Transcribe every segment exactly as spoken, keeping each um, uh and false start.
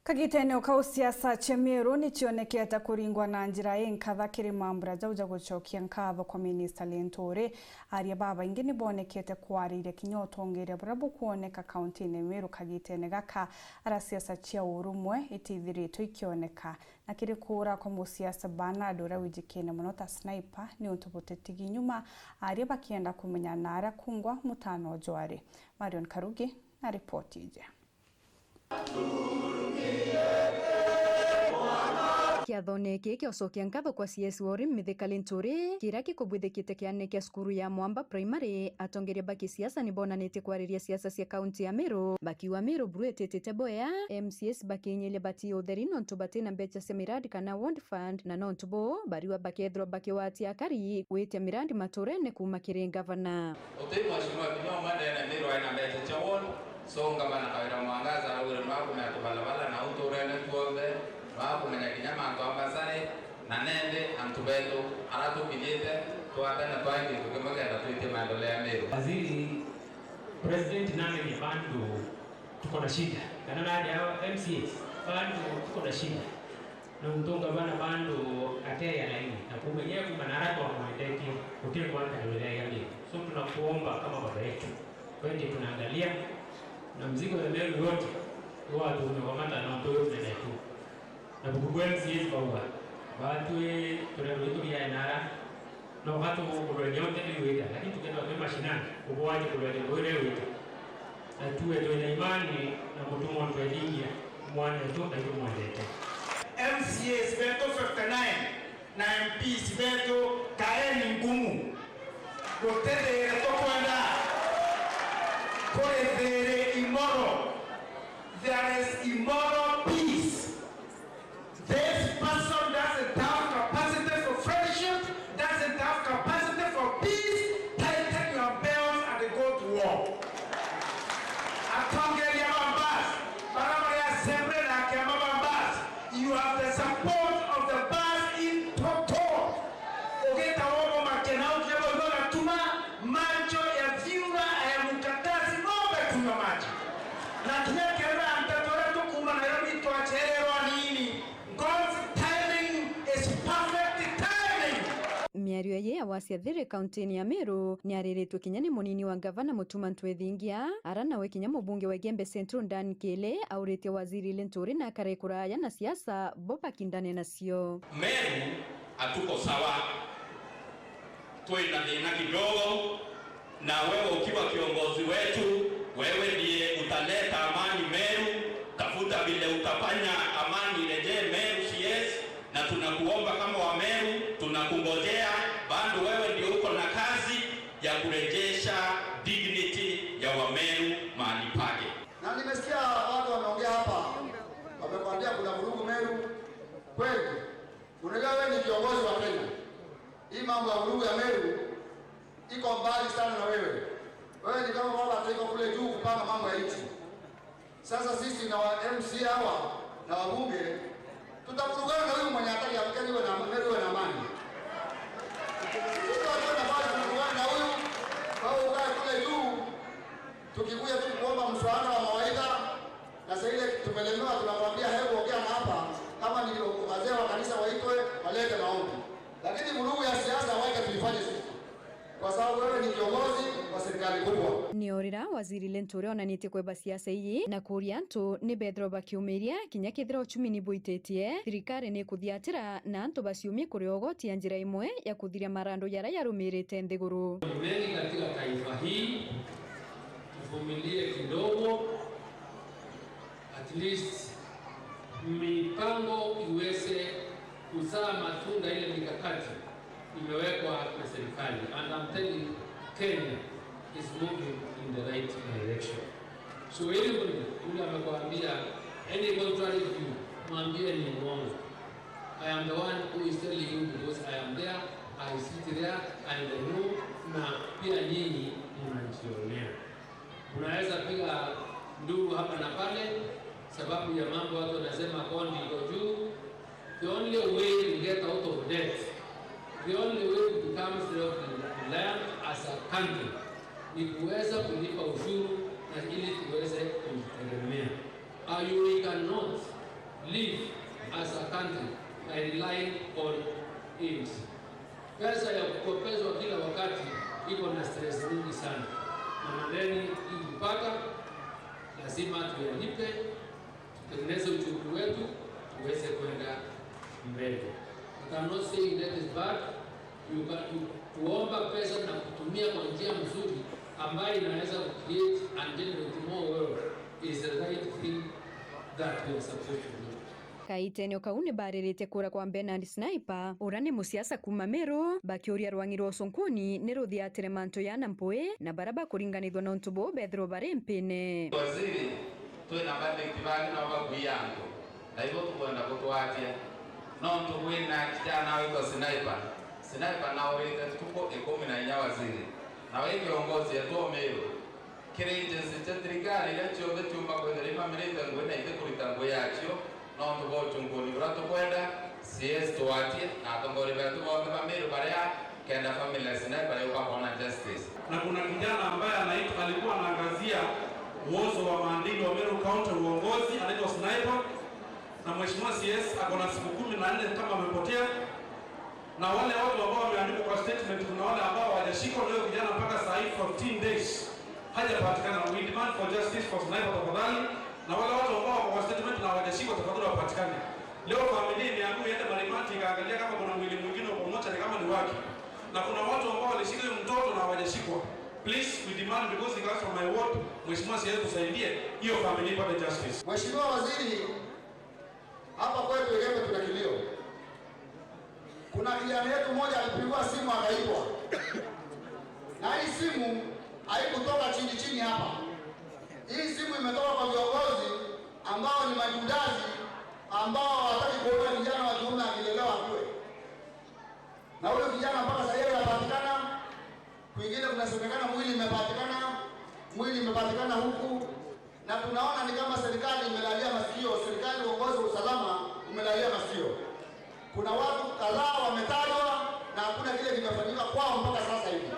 Kagitene o kau, siasa cia Meru ni cionekete kuringwa na njira inkatha kiri mambura jau ja gucokia nkatho kwa Minista Linturi. Aria babaingi ni bonekete kwariria kinya utongeria buria bukwoneka kauntine Meru kagitene gaka, ara siasa cia urumwe itithiritwe ikioneka. Na kiri kuura kwa musiasa Bernard uria wijikene mono ta sniper, ni untu butitigi nyuma, aria bakienda kumenya na aria kungwa mutano jwari. Marion Karugi na ripoti iji. Kiathone giki kia ucokia nkatho kwa C S Wori Mithika Linturi, kiria gikubwithikite kiane kia cukuru ya Mwamba Primary, atongeria ba kisiasa ni bonanitie kwariria siasa cia kaunti ya Meru, bakiuga Meru buru ititite bwea, M C As bakinyiria bati utheri nontu bati na mbecha cia miradi kana ward fund, na nontu buu bariuga bakethirwa bakigwatia akari gwitia miradi maturene kuuma kiri ngavana. Uti mheshimiwa kinya umwe ndene Meru aina mbecha cia ward, so ngavana Kawira Mwangaza araugire nwakumenya tubarabara na uturene tuonthe, nwakumenya kinya mantu a mbasari, na nendi antu betu ara tukinyite twate na twae kintu kimwe kenda twitie maendeleo ya Meru. Waziri, President namenye bandu tuko na shida, kana naja M C As, bandu tuko na shida. Nontu ngavana bandu ateya laini, na kumenya kuma na ara twamwendetie, uti ngwataniro iria yagirite. So tunakuomba kama baba yetu, twende tunaangalia, na mzigo ya Meru yote, watumia kwa mata nontu uyu mene tu. Na buku bwa M C As bauga, batwi turero itu bia enara, no gatu kulwenya yote ni wita, lakini tukenda twi mashinani, ubwaje kulwenya ndwire wita. Na tuwe twina imani na mutumwa tweningia mwana wetu na itumwendete. M C As betu fifty-nine na M Ps betu kaeni ngumu. Gutithire tukwenda kuri thiri imoro. There is immoral peace. This person doesn't have capacity for friendship, doesn't have capacity for peace. Tighten your belts and go to war. Atongeria ba bus, bara bari assembly na akiama ba bus, you have the support of the bus in toto. Ugita wogo makena ukiabo igo gatuma macho ya vyura ya mkatasi ng'ombe kunywa maji. Na kinya kenda nteto iria tukuuma nayo ni twacererwa nini. God's timing is perfect timing. Miario iji ya wasia thiri kauntini ya Meru ni ariritwe kinya ni munini wa ngavana Mutuma Ntwethingia, ara nawe kinya mubunge wa Igembe Central Dan Kili auritie waziri Linturi na akare kuraya na siasa bo bakindane nacio. Meru hatuko sawa. Twina thina kidogo, na wewe ukiwa kiongozi wetu, wewe ndiye utaleta amani Meru. Tafuta vile utafanya amani irejee Meru C S, na tunakuomba kama wa Meru, tunakungojea. Bado wewe ndio uko na kazi ya kurejesha dignity ya wa Meru mahali pake. Na nimesikia watu wameongea hapa, wamekwambia kuna vurugu Meru. Kweli? Unajua wewe ni kiongozi wa Kenya. Hii mambo ya vurugu ya Meru iko mbali sana na wewe. Wewe ni kama baba ataiko kule juu kupanga mambo ya nchi. Sasa sisi na wa M C hawa na wabunge tutavurugana na huyu mwenye hataki ya Kenya iwe na Meru iwe na amani. Sisi watu wanafaa tuvurugane na huyu, wewe ukae kule juu, tukikuja tu kuomba msaada wa mawaidha. Na saa ile tumelemewa, tunakwambia, "Hebu ongea na hapa, kama ni wazee wa kanisa waitwe, walete maombi." Lakini vurugu ya siasa wacha tuifanye sisi. Kwa sababu wewe ni kiongozi wa serikali kubwa. Ni o rira waziri Linturi onanitie kweba siasa iji na kuria antu ni bethirwa bakiumiria kinya kethira uchumi ni buititie, thirikari ni ikuthiatira na antu baciumie kuria ugoti ya njira imwe ya kuthiria marandu jaria jarumirite nthiguru. Mengi katika taifa hii, tuvumilie kidogo. At least mipango iweze kuzaa matunda, ile mikakati imewekwa na serikali. And I'm telling you, Kenya is moving in the right direction. So anybody yule amekwambia any contrary view, mwambie ni uongo. I am the one who is telling you because I am there, I sit there and I know, na pia nyinyi mnajionea. Unaweza piga nduru hapa na pale sababu ya mambo watu wanasema bond iko juu. The only way to get out of debt, the only way to become self-reliant as a country ni kuweza kulipa ushuru na ili tuweze kujitegemea. Uh, you cannot Live as a country by relying on it. Pesa ya kukopeshwa kila wakati iko na stress nyingi sana, na madeni hii mpaka lazima tuyalipe, tutengeneze uchumi wetu tuweze kwenda mbele. But I'm not saying that is bad. You can, you, kuomba pesa na kutumia kwa njia mzuri ambayo inaweza ku-create and generate more wealth is the right thing that we are supposed to do. Kaitenio kau ni baariritie kuura kwa Bernard Sniper, uria ni musiasa kuuma Meru, bakiuria rwang'i rwa ucunkuni ni ruthiatire mantu jaana mpui na baria bakuringanithua na untu buu beethirwa bari mpine. Waziri, twina verdict bari no bakuia antu, na ibo tukwenda gutwatia. Nontu kwina kijana witwa Sniper. Sniper naurite ntuku ikumi na inya waziri, na wi kiongozi etu o Meru. Kiri agency cia thirikari iria cionthe ciumba kwithira imamirite ngui na itikurita ngui yacio, nontu bwa ucunkuni buria tukwenda, C S twatie na atongoria betu bonthe ba Meru baria kenda families na baria bakona justice. Na kuna kijana ambaye anaitwa, alikuwa anaangazia uozo wa maadili wa Meru County uongozi, anaitwa Sniper, na Mheshimiwa C S ako na siku kumi na nne kama amepotea. Na wale watu ambao wameandikwa kwa statement, kuna wale ambao hawajashikwa, na huyo kijana mpaka saa hii fourteen days hajapatikana. We demand for justice for Sniper tafadhali. Na wale watu ambao wako kwa statement na hawajashikwa, tafadhali wapatikane. Leo familia imeambiwa iende Marimanti ikaangalia kama kuna mwili mwingine uko mochari kama ni wake. Na kuna watu ambao walishika huyo mtoto na hawajashikwa. Please, we demand, because he comes from my ward, Mheshimiwa C S tusaidie hiyo familia ipate justice. Mheshimiwa Waziri, hapa kwetu Igembe tuna kilio. Kuna kijana yetu mmoja alipigiwa simu akaibwa. Na hii simu haikutoka chini chini hapa. Hii simu imetoka kwa viongozi ambao ni majudazi, ambao hawataki kuona kijana wa kiume akilelewa akue. Na huyo kijana mpaka sasa hivi hajapatikana. Kwingine kunasemekana mwili imepatikana, mwili imepatikana huku, na tunaona ni kama serikali imelalia masikio, serikali, uongozi wa usalama umelalia masikio. Kuna watu kadhaa wametajwa na hakuna kile kimefanyika kwao mpaka sasa hivi.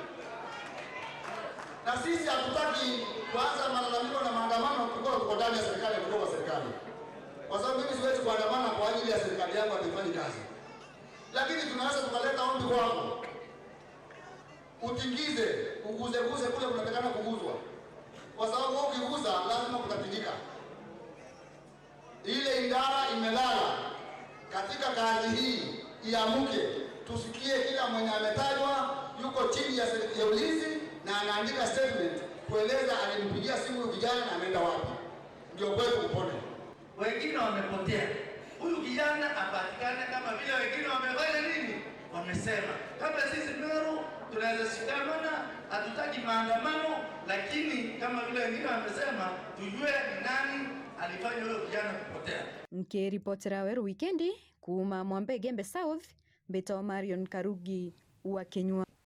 Na sisi hatutaki kuanza malalamiko na maandamano tukiwa tuko ndani ya serikali, tukiwa kwa serikali. Kwa sababu mimi siwezi kuandamana kwa ajili ya serikali yangu haifanyi kazi. Lakini tunaweza tukaleta ombi kwako. Utingize, uguze guze kule kunatakana kuguzwa. Kwa sababu wewe ukiguza, lazima kutatingika. Ile idara imelala katika kazi hii, iamuke. Tusikie kila mwenye ametajwa yuko chini ya seri-, ya ulinzi na anaandika statement kueleza alimpigia simu huyu kijana na ameenda wapi. Ndio kwetu kupone. Wengine wamepotea. Huyu kijana apatikane kama vile wengine wamefanya nini? Wamesema. Kama sisi Meru tunaweza shikamana, hatutaki maandamano, lakini kama vile wengine wamesema, tujue ni nani alifanya huyo kijana kupotea. Nkiripotera Weru Wikendi kuuma Mwamba Igembe South, mbitagwa Marion Karugi wa Kinyua.